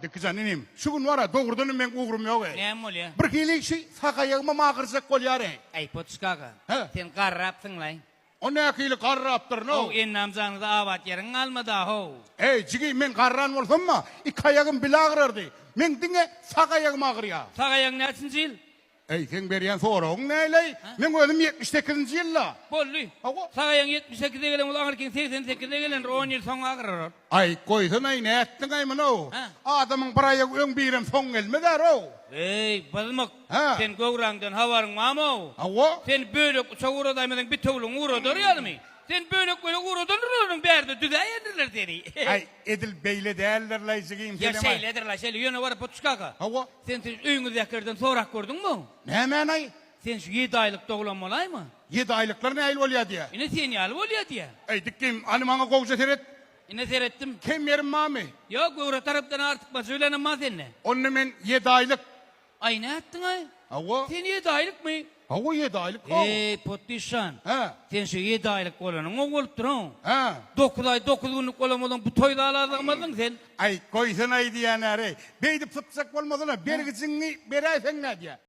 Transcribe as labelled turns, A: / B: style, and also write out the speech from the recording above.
A: Dikjan inim, şu gün bar-a, dogrudanam meň ugrum ýok-eý.
B: Näme bolýa?
A: Birhili şi sag aýagymam agyrjak bolýar-eý.
B: Äý, Potuşka aga,
A: Hä?
B: sen garrapsyň-laý.
A: O nähili garrapdyryn-ow?
B: How, ennam janyňda abat ýeriň galmady-a, how.
A: Äý, jigi, men garran bolsam-a, iki aýagym bile agyrardy. Meň diňe sag aýagym agyrýar.
B: Sag aýagyň näçinji ýyl?
A: Äý, seň berýän soragyň näleý? Meň özüm 78-nji ýylda.
B: Boldy.
A: Hawa.
B: Sag aýagyň 78-de gelen bolsa, aňyrkyň 88-de gelendir, on ýyl soň agyrar ol.
A: Aý, goýsana-aý, nätdiň-aý muny-ow?
B: Hä?
A: Adamyň bir aýagy öň, birem soň gelmez-ä-row.
B: Eý, byzmyk!
A: Hä?
B: Sen göwräňden habaryň barmy-ow?
A: Hawa.
B: Sen bölek uçak ugradaýmasaň, bitewligiňi ugradar ýalymy? Sen bölek-bölek ugradandyr olaryň bärde düzäýendirler seni.
A: Aý, edil beýle däldir-laý, jigim,
B: Ýa
A: senem-aý.
B: şeýledir-laý, şeýle. Ýöne baryp Potuşka aga.
A: Hawa.
B: Sen şu öýüňizdäkilerden sorap gördüňmi?
A: Nämäni-aý?
B: Sen şu ýedi aýlyk doglan bolaýma?
A: Ýedi aýlyklar nähili bolýa diýä?
B: Ine sen ýaly bolýa diýä.
A: Eý, dikgim, hany maňa gowja seret.
B: Ine seretdim.
A: Kem ýerim barmy?
B: Ýok, göwre tarapdan artykmajy bilenem bar sende.
A: Onda men ýedi aýlyk.
B: Aý, nätdiň-aý?
A: Hawa.
B: Sen ýedi aýlykmy?
A: Hawa, ýedi aýlyk, hawa.
B: Eý, Potdyşan.
A: Hä?
B: Sen şu ýedi aýlyk bolanyň gowy bolupdyr-ow.
A: Hä?
B: Dokuz aý, dokuz günlük bolan bolsaň, bu toý zala sygmazdyň sen.
A: Aý, goýsana-aý diýýän-ä-reý. Beýdip sypjak bolmasana, bergijiňi beräýseň nädýä?